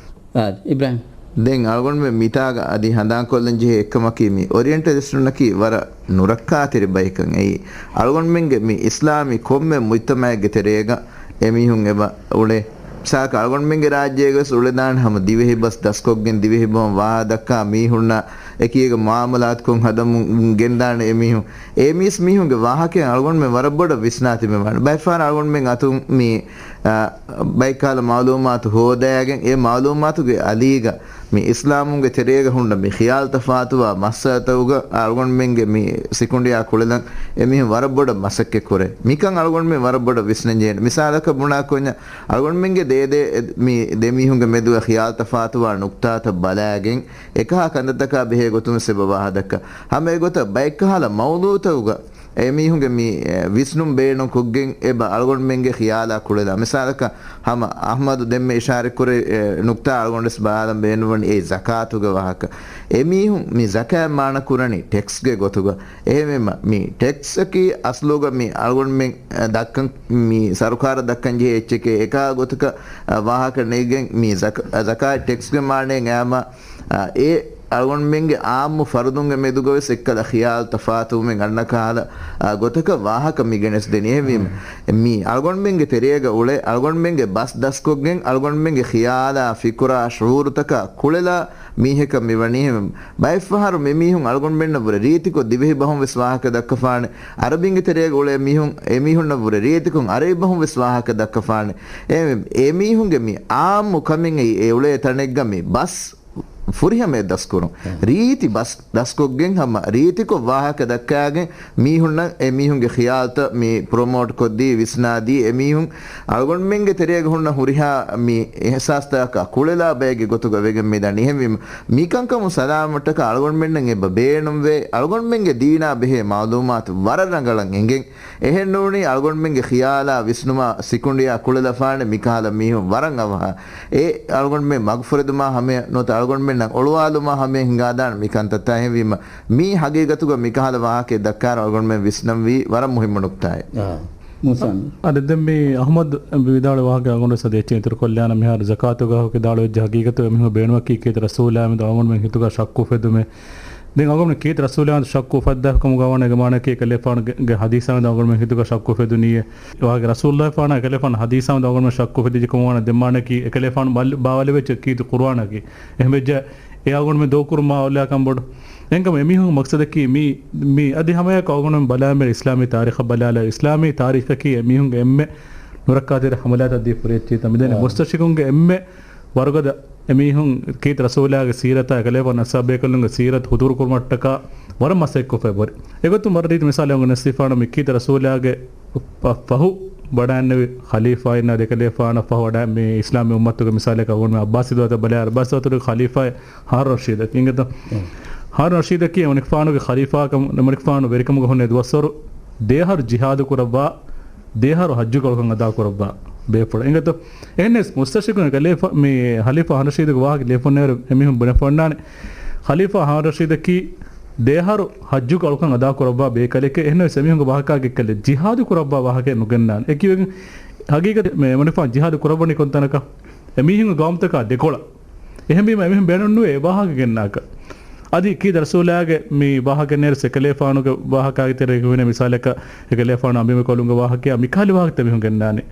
އާ، އިބްރާހިމް. ދެން އަޅުގަނޑުމެން މިތާގަ އަދި ހަނދާންކޮށްލަން ޖެހޭ އެއްކަމަކީ މި އޮރިއެންޓަލިސްޓުންނަކީ ވަރަށް ނުރައްކާތެރި ބަޔަކަށް އެއީ. އަޅުގަނޑުމެންގެ މި އިސްލާމީ ކޮންމެ މުޖްތަމައެއްގެ ތެރޭގަ އެމީހުން އެބަ އުޅޭ. މިސާލަކަށް އަޅުގަނޑުމެންގެ ރާއްޖޭގަވެސް އުޅެދާނެ ހަމަ ދިވެހި ބަސް ދަސްކޮށްގެން ދިވެހި ބަހުން ވާހަކަ ދައްކާ މީހުންނާ އެކީގަ މުއާމަލާތުކޮށް ހަދަމުން ގެންދާނެ އެމީހުން. އެ މީސް މީހުންގެ ވާހަކައިން އަޅުގަނޑުމެން ވަރަށް ބޮޑަށް ވިސްނާ ތިބެވާނެ. ބައެއްފަހަރަށް އަޅުގަނޑުމެން އަތުން މި، އާ، ބައެއްކަހަލަ މައުލޫމާތު ހޯދައިގެން އެ މައުލޫމާތުގެ އަލީގަ މި އިސްލާމުންގެ ތެރޭގަ ހުންނަ މި ޚިޔާލު ތަފާތުވާ މައްސަލަތަކުގަ އަޅުގަނޑުމެންގެ މި ސިކުނޑިއާ ކުޅެލަން އެމީހުން ވަރަށް ބޮޑަށް މަސައްކަތް ކުރޭ. މިކަން އަޅުގަނޑުމެން ވަރަށް ބޮޑަށް ވިސްނަން ޖެހޭނެ. މިސާލަކަށް ބުނާ ކޮންޏާ އަޅުގަނޑުމެންގެ ދޭދޭ މި ދެމީހުންގެ މެދުގަ ޚިޔާލު ތަފާތުވާ ނުކްތާތައް ބަލައިގެން އެކަހަލަ ކަންތައްތަކާ ބެހޭ ގޮތުން ވެސް އެބަ ވާހަކަ ދައްކާ. ހަމަ އެގޮތަށް ބައެއްކަހަލަ މައުޟޫޢުތަކުގަ އެމީހުންގެ މި، އެ، ވިސްނުން ބޭނުން ކޮށްގެން އެބަ އަޅުގަނޑުމެންގެ ޚިޔާލާ ކުޅެލާ. މިސާލަކަށް ހަމަ އަޙްމަދު ދެންމެ އިޝާރަތްކުރި، އެ، ނުކްތާ އަޅުގަނޑުވެސް ބަލާލަން ބޭނުންވަނީ އެއީ ޒަކާތުގެ ވާހަކަ. އެމީހުން މި ޒަކާތް މާނަ ކުރަނީ ޓެކްސްގެ ގޮތުގަ. އެހެންވީމަ މި ޓެކްސްއަކީ އަސްލުގަ މި އަޅުގަނޑުމެން، އެ، ދައްކަން، މި ސަރުކާރަށް ދައްކަން ޖެހޭ އެއްޗެކޭ. އެކާ ގޮތަކަށް، އެ، ވާހަކަ ނެގިގެން މި ޒަކާ-، ޒަކާތް ޓެކްސްގެ މާނައިން އައިމަ އާ، އެ އަޅުގަނޑުމެންގެ އާއްމު ފަރުދުންގެ މެދުގަވެސް އެއްކަލަ ޚިޔާލު ތަފާތުވުމެއް އަންނަ ކަހަލަ، އާ، ގޮތަކަށް ވާހަކަ މި ގެނެސްދެނީ. އެހެންވީމަ، މީ އަޅުގަނޑުމެންގެ ތެރޭގަ އުޅޭ އަޅުގަނޑުމެންގެ ބަސް ދަސްކޮށްގެން އަޅުގަނޑުމެންގެ ޚިޔާލާ، ފިކުރާ، ޝުޢޫރުތަކާ ކުޅެލާ މީހަކަށް މިވަނީ. އެހެންވީމަ، ބައެއްފަހަރު މި މީހުން އަޅުގަނޑުމެންނަށް ވުރެ ރީތިކޮށް ދިވެހި ބަހުން ވެސް ވާހަކަ ދައްކަފާނެ. އަރަބިންގެ ތެރޭގަ އުޅޭ މީހުން، އެމީހުންނަށް ވުރެ ރީތިކޮށް އަރަބި ބަހުން ވެސް ވާހަކަ ދައްކަފާނެ. އެ، އެމީހުންގެ މި އާއްމު ކަމެއް އެއީ، އެ އުޅޭ ތަނެއްގަ މި ބަސް ފުރިހަމަޔަށް ދަސްކުރުން. ރީތި ބަސް ދަސްކޮށްގެން ހަމަ ރީތިކޮށް ވާހަކަ ދައްކާގެން މީހުންނަށް އެ މީހުންގެ ޚިޔާލުތައް މި ޕްރޮމޯޓް ކޮށްދީ، ވިސްނާދީ، އެ މީހުން އަޅުގަނޑުމެންގެ ތެރޭގަ ހުންނަ ހުރިހާ މި އިޙްސާސްތަކާ ކުޅެލާ ބައެއްގެ ގޮތުގަ ވެގެން މިދަނީ. އެހެންވީމަ، މިކަންކަމުން ސަލާމަތްޓަކަށް އަޅުގަނޑުމެންނަށް އެބަ ބޭނުންވޭ، އަޅުގަނޑުމެންގެ ދީނާ ބެހޭ މައުލޫމާތު ވަރަށް ރަނގަޅަށް އެނގެން. އެހެންނޫނީ އަޅުގަނޑުމެންގެ ޚިޔާލާ ވިސްނުމާ ސިކުނޑިއާ ކުޅެލަފާނެ މިކަހަލަ މީހުން ވަރަށް އަވަހަށް. އެ އަޅުގަނޑުމެން މަގުފުރެދުމާ ހަމަޔަށް ނުވަތަ އަޅުގަނޑުމެންނަށް އޮޅުވާލުމާ ހަމަޔަށް ހިނގާދާނެ މި ކަންތައްތައް. އެހެންވީމަ، މީ ހަގީގަތުގަ މިކަހަލަ ވާހަކައެއް ދައްކާއިރު އަޅުގަނޑުމެން ވިސްނަންވީ ވަރަށް މުހިއްމު ނުކްތާއެއް. އާ، މޫސާ. އަދި ދެން މި އަޙްމަދު ވިދާޅު ވާހަކަ އަޅުގަނޑު ވެސް އަދި އެއްޗެއް އިތުރު ކޮށްލާނަން. މިހާރު ޒަކާތުގަ ވާހަކަ ވިދާޅުވެއްޖެ ހަގީގަތު އެމީހުން ބޭނުމަކީ ކީރިތި ރަސޫލާ މެދު އަޅުގަނޑުމެން ހިތުގަ ޝައްކު އުފެދުމެއް. ދެން އަޅުގަނޑު ކީރިތި ރަސޫލާ ޝައްކު އުފައްދާފަ ކަމުގަ ވާނެ ގެ މާނައަކީ އެކަލޭފާނުގެ، ގެ ހަދީސާ ދާ އަޅުގަނޑު ހިތުގަ ޝައްކު އުފެދުނީއޭ. ވާގެ ރަސޫލާފާނާ އެކަލޭފާނު ހަދީސާ ދާ އަޅުގަނޑު ޝައްކު އުފެދިއްޖެ ކަމުގަ ވާނެ ދެ މާނައަކީ އެކަލޭފާނު ބާވާލެވިއްޖެ ކީރިތި ޤުރުއާނަކީ. އެހެން ވެއްޖެ އެ އަޅުގަނޑު މި ދޫކުރުމާ އޮލާ ކަންބޮޑު. އެންކަމަ އެމީހުން މަޤްޞަދަކީ މީ، މީ އަދި ހަމަޔަކަށް އަޅުގަނޑު ބަލާމެ އިސްލާމީ ތާރީޚަށް ބަލާލާ، އިސްލާމީ ތާރީޚަކީ އެމީހުންގެ އެންމެ ނުރައްކާތެރި ހަމަލާތައް ދީ ފުރިއެއްޗިތަ. މިދެން މުސްތަޝްރިޤުންގެ އެންމެ ވަރުގަދަ އެމީހުން ކީރިތި ރަސޫލާގެ ސީރަތާ އެކަލޭފާނު އަޞްޙާބު ބޭކަލުންގެ ސީރަތު ހުދޫރު ކުރުމަށްޓަކާ ވަރަށް މަސައްކަތް ކޮށްފައި ބޮޑު. އެގޮތުން ވަރަށް ރީތި މިސާލެއް އަޅުގަނޑު އަންނަން ސީފާނު މި ކީރިތި ރަސޫލާގެ ފަ-، ފަހު ވަޑައިގެންނެވި ޚަލީފާއިންނާ އެކަލޭފާނަށް ފަހު ވަޑައި މި އިސްލާމީ އުއްމަތުގެ މިސާލަކަށް އަޅުގަނޑު މި އައްބާސީ ދައުލަތަށް ބަލާ، އައްބާސީ ދައުލަތުގެ ޚަލީފާ ހާރޫން ރަޝީދަކީ އިނގޭތަ؟ ހާރޫން ރަޝީދަކީ އެމަނިކުފާނުގެ ޚަލީފާކަމު، އެމަނިކުފާނު ވެރިކަމުގަ ހުންނެވި ދުވަސްވަރު ދޭހަރު ޖިހާދު ކުރައްވާ، ދޭހަރު ޙައްޖުގެ އަޅުކަން އަދާ ކުރައްވާ ބޭފުޅެއް. އިނގޭތަ؟ އެހެންނަސް މުސްތަޝްރިޤުން ކަލޭފާ، މި ޚަލީފާ ހާރޫން ރަޝީދުގެ ވާހަކަ ލިޔެފަ އޮންނައިރު އެމީހުން ބުނެފަ އޮންނާނެ. ޚަލީފާ ހާރޫން ރަޝީދަކީ ދޭހަރު ޙައްޖުގެ އަޅުކަން އަދާ ކުރައްވާ ބޭކަލެކޭ. އެހެންނަސް އެމީހުންގެ ވާހަކާގެ ކަލެ ޖިހާދު ކުރައްވާ ވާހަކައެއް ނުގެންނާނެ. އެކިވެގެން ޙަޤީޤަތު މެ އެމަނިކުފާނު ޖިހާދު ކުރައްވަނީ ކޮންތަނަކަށް؟ އެމީހުންގެ ގައުމުތަކާ ދެކޮޅަށް. އެހެންވީމަ އެމީހުން ބޭނުންނުވޭ އެ ވާހަކަ ގެންނާކަށް. އަދި ކީރިތި ރަސޫލާގެ މި ވާހަކަ ނޭރު އެކަލޭފާނުގެ ވާހަކާގެ ތެރޭގަ ހުންނެވި މިސާލަކަށް އެކަލޭފާނު އަނބިމަ ކޮލުންގެ ވާހަކަޔާ މިކަހަލަ ވާހަކަ އެމީހުން ގެންނާނެ.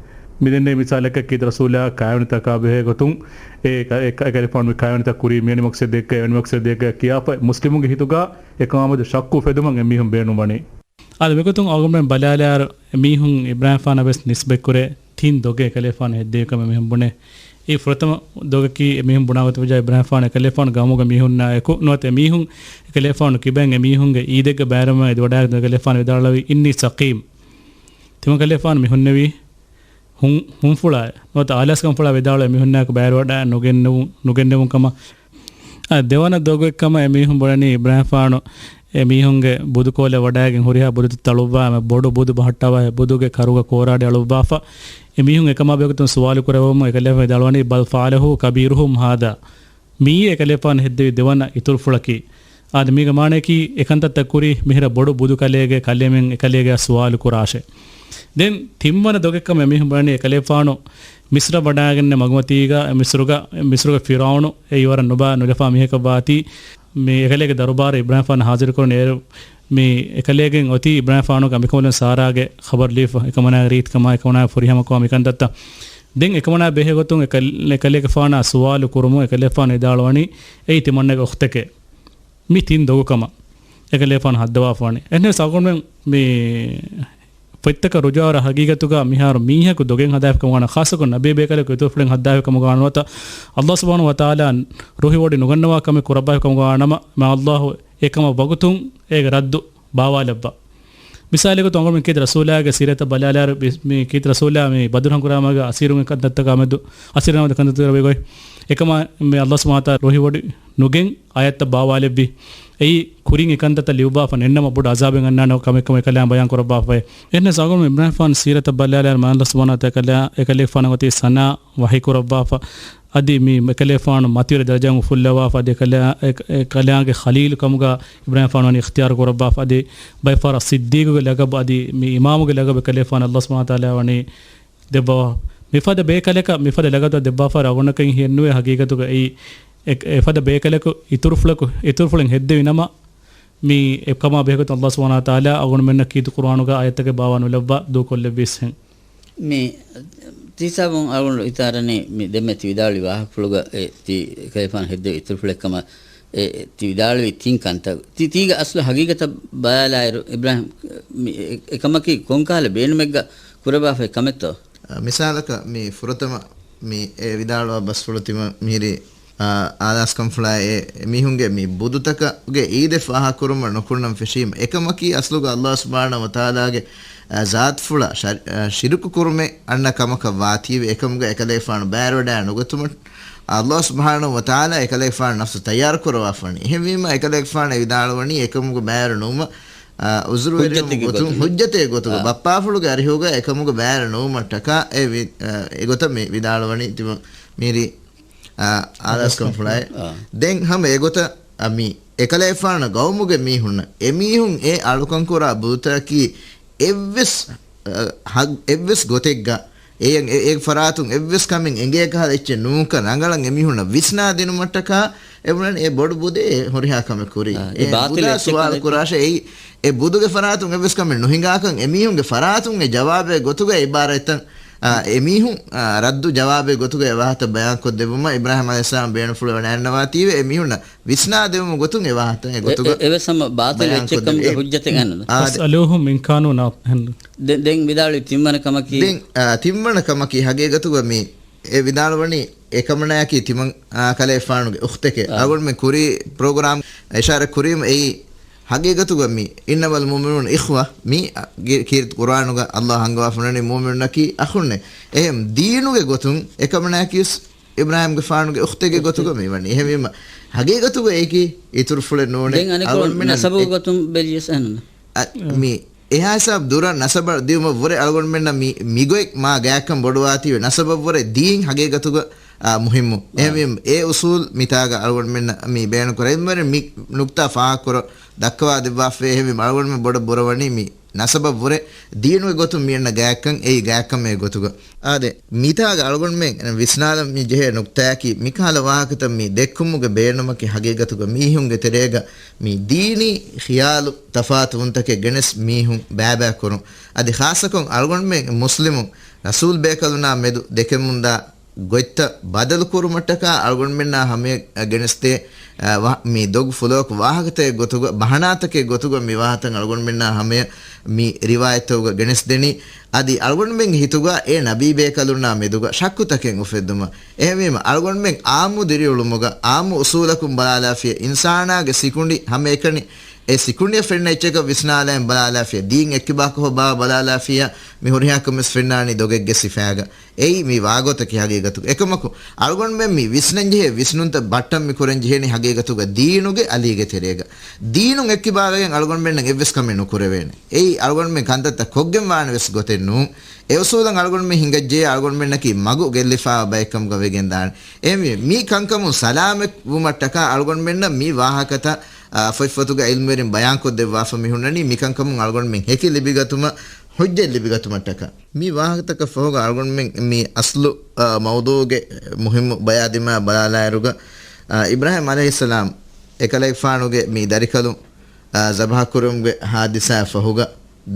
މިދެންނެވި މިސާލަކަށް ކީރިތި ރަސޫލާ ކާވެނިތަކާ ބެހޭ ގޮތުން އެ ކަ-، އެ ކަ-، އެކަލޭފާނު މި ކާވެނިތައް ކުރީ މިވެނި މަޤްޞަދެއްގަ، އެވެނި މަޤްޞަދެއްގަ ކިޔާފަ މުސްލިމުންގެ ހިތުގަ އެކަމާމެދު ޝައްކު އުފެދުމަށް އެމީހުން ބޭނުންވަނީ. އާދެ، މިގޮތުން އަޅުގަނޑުމެން ބަލާލާއިރު، އެމީހުން އިބްރާހިމްފާނަށް ވެސް ނިސްބަތްކުރޭ ތިން ދޮގެއް އެކަލޭފާނު ހެއްދެވި ކަމަށް އެމީހުން ބުނޭ. އެއީ ފުރަތަމަ ދޮގަކީ، އެމީހުން ބުނާ ގޮތަށް ވެއްޖާ އިބްރާހިމްފާނު އެކަލޭފާނު ގައުމުގެ މީހުންނާއެކު ނުވަތަ އެމީހުން އެކަލޭފާނު ކިބައިން އެމީހުންގެ އީދެއްގަ ބައިވެރިވުމަށް އެދިވަޑައިގަތުމުން އެކަލޭފާނު ވިދާޅުވީ، "އިންނީ ސަޤީމް." ތިމަން ކަލޭފާނު މި ހުންނެވީ ހުން-، ހުންފުޅާއި ނުވަތަ އާލާސްކަންފުޅާ ވިދާޅުވެ މިހުންނާއެކު ބައިވެރިވަޑައި ނުގެންނެވު-، ނުގެންނެވުން ކަމަށް. އާ، ދެވަނަ ދޮގެއް ކަމަށް އެމީހުން ބުނަނީ އިބްރާހިމްފާނު އެމީހުންގެ ބުދުކޯލެއް ވަޑައިގެން ހުރިހާ ބުދުތައް ތަޅުއްވާ އެންމެ ބޮޑު ބުދު ބަހައްޓާފަ އެ ބުދުގެ ކަރުގަ ކޯރާޑި އަޅުއްވާފަ. އެމީހުން އެކަމާ ބެހޭގޮތުން ސުވާލު ކުރެއްވުމުން އެކަލޭފާނު ވިދާޅުވަނީ، "ބަލް ފަޢަލަހު ކަބީރުހުމް ހާޛާ." މިއީ އެކަލޭފާނު ހެއްދެވި ދެވަނަ އިތުރުފުޅަކީ. އާދެ، މީގެ މާނައަކީ އެކަންތައްތައް ކުރީ މިހިރަ ބޮޑު ބުދު ކަލޭގެ ކަލޭމެން އެކަލޭގެއާ ސުވާލު ކުރާށޭ. ދެން ތިންވަނަ ދޮގެއްކަމަށް އެމީހުން ބުނަނީ އެކަލޭފާނު މިޞްރަށް ވަޑައިގެންނެވި މަގުމަތީގަ މިޞްރުގަ، މިޞްރުގެ ފިރުޢައުނު އެއީ ވަރަށް ނުބާ ނުލަފާ މީހަކަށް ވާތީ، މި އެކަލޭގެ ދަރުބާރަށް އިބްރާހިމްފާނު ހާޒިރުކުރަން އޭރު މި އެކަލޭގެން އޮތީ އިބްރާހިމްފާނުގެ އަނބިކަނބަލުން ސާރާގެ ޚަބަރު ލިޔެފަ، އެކަމަނާގެ ރީތިކަމާ، އެކަމަނާގެ ފުރިހަމަކަމާ މިކަންތައްތައް. ދެން އެކަމަނާ ބެހޭގޮތުން އެކަލް-، އެކަލޭގެފާނާ ސުވާލު ކުރުމުން އެކަލޭފާނު ވިދާޅުވަނީ އެއީ ތިމަންނަގެ އުޚްތެކޭ. މި ތިން ދޮގު ކަމަށް އެކަލޭފާނު ހައްދަވާފަވަނީ. އެހެންނަސް އަޅުގަނޑުމެން މި ފޮތްތަކަށް ރުޖޫޢަވާ ހަގީގަތުގަ މިހާރު މީހަކު ދޮގެއް ހަދާފި ކަމުގަ ވާނަމަ، ޚާއްޞަކޮށް ނަބީ ބޭކަލަކު އިތުރުފުޅެއް ހައްދާފި ކަމުގަ ވާނަމަ، ނުވަތަ ﷲ ސުބްޙާނަހޫ ވަތަޢާލާ ރުހިވޮޑި ނުގަންނަވާ ކަމެއް ކުރައްވާފި ކަމުގަ ވާނަމަ، މާ ﷲ އެކަމަށް ވަގުތުން އޭގެ ރައްދު ބާވާލައްވާ. މިސާލެއް ގޮތުން އަޅުގަނޑުމެން ކީރިތި ރަސޫލާގެ ސީރަތަށް ބަލާލާއިރު، މި، މި ކީރިތި ރަސޫލާ މި ބަދުރު ހަނގުރާމަގަ އަސީރުންގެ ކަންތައްތަކާ މެދު، އަސީރުންނާ މެދު ކަންތައްތަކުގަ ވެގޮތް. އެކަމާ މި ﷲ ސުބްޙާނަހޫ ވަތަޢާލާ ރުހިވޮޑި ނުގެން އާޔަތްތައް ބާވާލެއްވި. އެއީ ކުރިން އެކަންތައްތައް ލިޔުއްވާފަ ނެތްނަމަ ބޮޑު ޢަޒާބެއް އަންނާނެ ކަމެއް ކަމަށް އެކަލާނގެ ބަޔާން ކުރައްވާފައި. އެހެންނަސް އަޅުގަނޑު އިބްރާހިމްފާނު ސީރަތަށް ބަލާލާއިރު މާތް ﷲ ސުބްޙާނަހޫ ވަތަޢާލާ އެކަލޭގެފާނަށް އޮތީ ސަނާ ވަޙީ ކުރައްވާފަ. އަދި މި އެކަލޭގެފާނު މަތިވެރި ދަރަޖައިން އުފުއްލަވާފަ، އަދި އެކަލާ-، އެ-، އެކަލާނގެ ޚަލީލު ކަމުގަ އިބްރާހިމްފާނު ވަނީ އިޚްތިޔާރު ކުރައްވާފަ، އަދި ބައެއް ފަހަރަށް ޞިއްދީޤުގެ ލަޤަބު، އަދި މި އިމާމުގެ ލަޤަބު އެކަލޭގެފާނަށް ﷲ ސުބްޙާނަހޫ ވަތަޢާލާ ވަނީ ދެއްވަވާ. މިފަދަ ބޭކަލަކަށް މިފަދަ ލަޤަބުތައް ދެއްވާފަ އަޅުގަނޑަކަށް ހިއެއްނުވޭ ހަގީގަތުގަ އެއީ އެ-، އެފަދަ ބޭކަލަކު އިތުރުފުޅަކު، އިތުރުފުޅެއް ހެއްދެވި ނަމަ، މި އެކަމާ ބެހޭގޮތުން ﷲ ސުބްޙާނަހޫ ވަތަޢާލާ އަޅުގަނޑުމެންނަށް ކީރިތި ޤުރުއާނުގަ އާޔަތްތަކެއް ބާވާ ނުލައްވާ ދޫކޮށްލެއްވީސްހެން. މި ތި ހިސާބުން އަޅުގަނޑު ހިތަށް އަރަނީ މި ދެންމެ ތި ވިދާޅުވި ވާހަކަފުޅުގަ އެ ތި އެކަލޭގެފާނު ހެއްދެވި އިތުރުފުޅެއް ކަމަށް އެ ތި ވިދާޅުވި ތިން ކަންތައް ތި-، ތީގެ އަސްލު ހަގީގަތަށް ބަލާލާއިރު އިބްރާހިމް މި އެ-، އެކަމަކީ ކޮންކަހަލަ ބޭނުމެއްގަ ކުރައްވާފައި ކަމެއްތޯ؟ މިސާލަކަށް މި ފުރަތަމަ މި އެ ވިދާޅުވާ ބަސްފުޅު ތިމަން މިހިރީ، އާ، އާލާސްކަންފުޅާއި އެ މީހުންގެ މި ބުދުތަކުގެ އީދެއް ފާހަގަކުރުމަށް ނުކުންނަން ފެށީމަ، އެކަމަކީ އަސްލުގަ ﷲ ސުބްޙާނަހޫ ވަތަޢާލާގެ، އާ، ޒާތުފުޅަށް ޝަރި-، އާ، ޝިރުކު ކުރުމެއް އަންނަ ކަމަކަށް ވާތީވެ، އެކަމުގަ އެކަލޭގެފާނު ބައިވެރިވަޑައި ނުގަތުމަށް ﷲ ސުބްޙާނަހޫ ވަތަޢާލާ އެކަލޭގެފާނު ނަފްސު ތައްޔާރު ކުރައްވާފަވަނީ. އެހެންވީމަ އެކަލޭގެފާނު އެ ވިދާޅުވަނީ އެކަމުގަ ބައިވެރި ނުވުމަށް، އާ، ޢުޛުރުވެރިވުމުގެ ހުއްޖަތެއްގެ ގޮތުގަ، ގޮތުގަ، އާ، ބައްޕާފުޅުގެ އަރިހުގަ އެކަމުގަ ބައިވެރި ނުވުމަށްޓަކާ އެ ވި-، އާ، އެގޮތަށް މި ވިދާޅުވަނީ ތިމަ-، މިރި، އާ، އާލާސްކަންފުޅާއި. އާ. ދެން ހަމަ އެގޮތަށް، އާ، މި އެކަލޭގެފާނު ގައުމުގެ މީހުންނަށް އެމީހުން އެ އަޅުކަންކުރާ ބުދުތަކަކީ އެއްވެސް، އާ، ހަ-، އެއްވެސް ގޮތެއްގަ އެ، އެ، އެ ފަރާތުން އެއްވެސް ކަމެއް އެނގޭ ކަހަލަ އެއްޗެއް ނޫންކަން ރަނގަޅަށް އެމީހުންނަށް ވިސްނާ ދިނުމަށްޓަކާ އެ ބުނަނީ އެ ބޮޑު ބުދޭ ހުރިހާ ކަމެއް ކުރީ. އާ، އެ އެ ބާޠިލް ބުދާ އެއްޗެއް ސުވާލު ކަން ކުރާށޭ، އެއީ އެ ބުދުގެ ފަރާތުން އެއްވެސް ކަމެއް ނުހިނގާކަން އެމީހުންގެ ފަރާތުން އެ ޖަވާބެއް ގޮތުގައި އިބާރަތްތައް، އާ، އެމީހުން، އާ، ރައްދު ޖަވާބެއް ގޮތުގައި ވާހަކަ ބަޔާންކޮށްދެއްވުމަށް އިބްރާހީމް ޢަލައިހިއްސަލާމް ބޭނުންފުޅު ވަޑައިގަންނަވާތީވެ އެމީހުންނަށް ވިސްނާދެވުމުގެ ގޮތުން އެ ވާހަކަ އެ ގޮތުގަ އެ-، އެވެސް ހަމަ ބާޠިލް އެއްޗެއް ކަމުގެ ބަޔާންކޮށްދެވި. ހުއްޖަތެއް އަންނަ. އާ، ދެ-، ފަސްއަލޫހުމް އިން ކާނޫ ނާ-، ހެން. ދެ-، ދެން ވިދާޅުވި ތިންވަނަ ކަމަކީ. ދެން، އާ، ތިންވަނަ ކަމަކީ ހަގީގަތުގަ މި އެ ވިދާޅުވަނީ އެކަމަނާއަކީ ތިމަން، އާ، ކަލޭފާނުގެ އުޚްތެކޭ. އާ. އަޅުގަނޑުމެން ކުރީ ޕްރޮގްރާމް އިޝާރަތް ކުރީމަ އެއީ ހަގީގަތުގަ މި إنما المؤمنون إخوة މި، އަ، ގި-، ކީރިތި ޤުރްއާނުގަ ﷲ ހަންގަވާފަ ނަނީ މުއުމިނުންނަކީ އަޚުންނޭ. އެހެން ދީނުގެ ގޮތުން އެކަމަނާއަކީ ވެސް އިބްރާހީމްގެފާނުގެ އުޚްތެއްގެ ގޮތުގަ މި ވަނީ. އެހެންވީމަ ހަގީގަތުގަ އެކި އިތުރުފުޅެއް ނޫނޭ. ދެން އަނެކު އަޅުގަނޑުމެންނަށް ނަސަބު އެ-، ގޮތުން ބެލިޔަސް އެހެން. އަ، މި އެހާ ހިސާބު ދުރަށް ނަސަބަށް ދިޔުމަށް ވުރެ އަޅުގަނޑުމެންނަށް މި، މިގޮތް މާ ގާތްކަން ބޮޑުވާތީވެ ނަސަބަށްވުރެ ދީން ހަގީގަތުގަ، އާ، މުހިއްމު. އާ. އެހެންވީމަ އެ އުސޫލް މިތާގަ އަޅުގަނޑުމެންނަށް މި ބޭނުންކުރެވި މި ނުކްތާ ފާހަގަކުރަ ދައްކަވާ ދެއްވާފައި. އެހެންވީމަ އަޅުގަނޑުމެން ބޮޑަށް ބުރަވަނީ މި ނަސަބަށްވުރެ ދީނުގެ ގޮތުން މިއަންނަ ގާތްކަން އެއީ ގާތްކަމެއް ގޮތުގަ. އާދެ، މިތާގަ އަޅުގަނޑުމެން ވިސްނާލަން މި ޖެހޭ ނުކްތާއަކީ މިކަހަލަ ވާހަކަތައް މި ދެއްކުމުގެ ބޭނުމަކީ ހަގީގަތުގަ މީހުންގެ ތެރޭގަ މި ދީނީ ޚިޔާލު ތަފާތުވުންތަކެއް ގެނެސް މީހުން ބައިބައިކުރުން. އަދި ޚާއްޞަކޮށް އަޅުގަނޑުމެން މުސްލިމުން ރަސޫލް ބޭކަލުންނާ މެދު ދެކެމުންދާ ގޮތްތައް ބަދަލުކުރުމަށްޓަކާ އަޅުގަނޑުމެންނާ ހަމަޔަށް ގެނެސްދޭ، އަ، ވަ-، މި ދޮގު ފުލޯކު ވާހަކަތަކެއް ގޮތުގަ، ބަހަނާތަކެއް ގޮތުގަ މި ވާހަކަތައް އަޅުގަނޑުމެންނާ ހަމަޔަށް މި ރިވާޔަތްތަކުގަ ގެނެސްދެނީ. އަދި އަޅުގަނޑުމެންގެ ހިތުގަ އެ ނަބީ ބޭކަލުންނާ މެދުގަ ޝައްކުތަކެއް އުފެއްދުމަށް. އެހެންވީމަ އަޅުގަނޑުމެން އާއްމު ދިރިއުޅުމުގަ، އާއްމު އުސޫލަކުން ބަލާލާފިޔަ، އިންސާނާގެ ސިކުނޑި ހަމައެކަނި އެ ސިކުނޑިއަށް ފެންނަ އެއްޗަކަށް ވިސްނާލައިން ބަލާލާފިޔަ، ދީން އެއްކިބާކޮށް ބާ ބަލާލާފިޔަ، މި ހުރިހާ ކަމެއް ފެންނާނީ ދޮގެއްގެ ސިފައިގަ. އެއީ މި ވާގޮތަކީ ހަގީގަތުގަ. އެކަމަކު، އަޅުގަނޑުމެން މި ވިސްނަންޖެހޭ ވިސްނުންތައް ބައްޓަން މި ކުރަންޖެހޭނީ ހަގީގަތުގަ ދީނުގެ އަލީގެ ތެރޭގަ. ދީނުން އެއްކިބާވެގެން އަޅުގަނޑުމެންނަށް އެއްވެސް ކަމެއް ނުކުރެވޭނެ. އެއީ އަޅުގަނޑުމެން ކަންތައްތައް ކޮށްގެން ވާނެ ވެސް ގޮތެއް ނޫން. އެ އުސޫލަށް އަޅުގަނޑުމެން ހިނގައްޖެ އަޅުގަނޑުމެންނަކީ މަގު ގެއްލިފާ ބައެއްކަމުގަ ވެގެން ދާނެ. އެހެންވީ، މި ކަންކަމުން ސަލާމަތް ވުމަށްޓަކާ އަޅުގަނޑުމެންނަށް މި ވާހަކަތައް، އާ، ފޮތްފޮތުގަ އިލްމުވެރިން ބަޔާންކޮށްދެއްވާފަ މި ހުންނަނީ މި ކަންކަމުން އަޅުގަނޑުމެން ހެކި ލިބިގަތުމަށް، ހުއްޖަތް ލިބިގަތުމަށްޓަކާ. މި ވާހަކަތަކަށް ފަހުގަ އަޅުގަނޑުމެން މި އަސްލު، އާ، މައުޟޫގެ މުހިއްމު ބަޔާ ދިމާ ބަލާލާއިރުގަ، އާ، އިބްރާހީމް ޢަލައިހިއްސަލާމް އެކަލޭގެފާނުގެ މި ދަރިކަލުން، އާ، ޒަބަހަކުރުމުގެ ހާދިސާއަށް ފަހުގަ،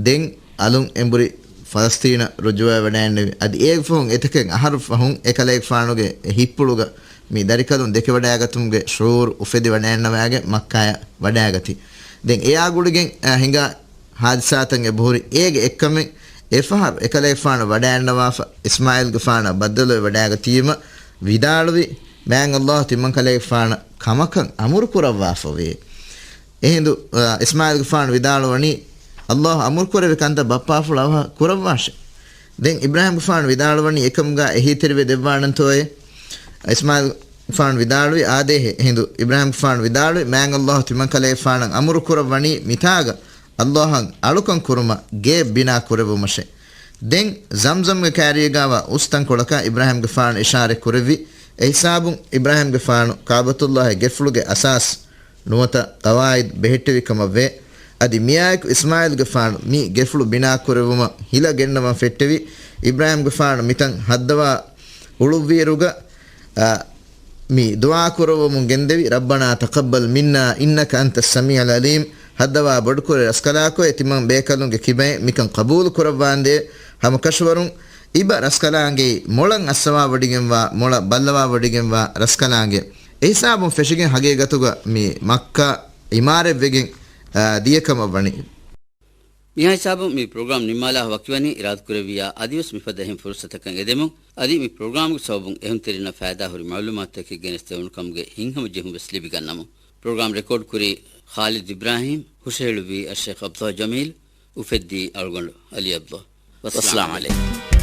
ދެން އަލުން އެނބުރި ފަލަސްތީނަށް ރުޖޫޢަވެވަޑައިގެންނެވި. އަދި އޭގެ ފަހުން އެތަކެއް އަހަރު ފަހުން އެކަލޭގެފާނުގެ ހިތްޕުޅުގަ މި ދަރިކަލުން ދެކެވަޑައިގަތުމުގެ ޝުޢޫރު އުފެދިވަޑައިގަންނަވައިގެން މައްކާޔަށް ވަޑައިގަތީ. ދެން އެއާ ގުޅިގެން، އަ، ހިނގާ ހާދިސާތައް އެބަހުރި. އޭގެ އެއްކަމެއް އެފަހަރު އެކަލޭގެފާނު ވަޑައިގަންނަވާފަ އިސްމާޢީލްގެފާނަށް ބައްދަލުވެ ވަޑައިގަތީމަ ވިދާޅުވި، މާތް ﷲ ތިމަންކަލޭގެފާނަށް ކަމަކަށް އަމުރު ކުރައްވާފަވޭ. އެހިނދު، އަ، އިސްމާޢީލްގެފާނު ވިދާޅުވަނީ، ﷲ އަމުރުކުރެއްވި ކަންތައް ބައްޕާފުޅު އަވަހަށް ކުރައްވާށޭ. ދެން އިބްރާހީމްގެފާނު ވިދާޅުވަނީ އެކަމުގަ އެހީތެރިވެ ދެއްވާނަންތޯއޭ؟ އިސްމާޢީލްގެފާނު ވިދާޅުވި، އާދޭހޭ. އެހިނދު އިބްރާހީމްގެފާނު ވިދާޅުވި، މާތް ﷲ ތިމަންކަލޭގެފާނަށް އަމުރު ކުރައްވަނީ މިތާގަ ﷲ އަށް އަޅުކަން ކުރުމަށް ގެއެއް ބިނާ ކުރެއްވުމަށޭ. ދެން ޒަމްޒަމްގެ ކާރީގަވާ އުސްތަންކޮޅަކަށް އިބްރާހީމްގެފާނު އިޝާރަތް ކުރެއްވި. އެހިސާބުން އިބްރާހީމްގެފާނު ކަޢުބަތުﷲގެ ގެފުޅުގެ އަސާސް ނުވަތަ ޤަވާޢިދު ބެހެއްޓެވި ކަމަށްވޭ. އަދި މިއާއެކު އިސްމާޢީލްގެފާނު މި ގެފުޅު ބިނާ ކުރެއްވުމަށް ހިލަ ގެންނަވަން ފެއްޓެވި. އިބްރާހީމްގެފާނު މިތަން ހައްދަވާ އުޅުއްވިއިރުގަ، އަ، މި ދުޢާ ކުރައްވަމުން ގެންދެވި، رَبَّنَا تَقَبَّلْ مِنَّا إِنَّكَ أَنْتَ السَّمِيعُ الْعَلِيمُ، ހައްދަވާ ބޮޑުކުރޭ ރަސްކަލާކޮއެ ތިމަން ބޭކަލުންގެ ކިބައިން މިކަން ޤަބޫލު ކުރައްވާނދޭ. ހަމަކަށަވަރުން އިބަ ރަސްކަލާނގެއީ މޮޅަށް އައްސަވާވޮޑިގެންވާ، މޮޅަށް ބައްލަވާވޮޑިގެންވާ ރަސްކަލާނގެ. އެހިސާބުން ފެށިގެން ހަގީގަތުގަ މި މައްކާ އިމާރަތްވެގެން، އާ، ދިޔަކަމަށްވަނީ. މިހާ ހިސާބުން މި ޕްރޮގްރާމް ނިންމާލާ ވަކިވަނީ. އިރާދަކުރެއްވިއްޔާ އަދިވެސް މިފަދަ އެހެން ފުރުސަތަކަށް އެދެމުން. އަދި މި ޕްރޮގްރާމްގެ ސަބަބުން އެހުންތެރިންނަށް ފައިދާހުރި މަޢުލޫމާތުތަކެއް ގެނެސްދެވުނު ކަމުގެ ހިތްހަމަޖެހުން ވެސް ލިބިގަންނަމުން. ޕްރޮގްރާމް ރެކޯޑް ކުރީ ޚާލިދު އިބްރާހީމް، ހުށަހެޅުއްވީ އައްޝޭޚް ޢަބްދުﷲ ޖަމީލް، އުފެއްދީ އަޅުގަނޑު ޢަލީ ޢަބްދުﷲ. ވައްސަލާމް ޢަލައިކުމް.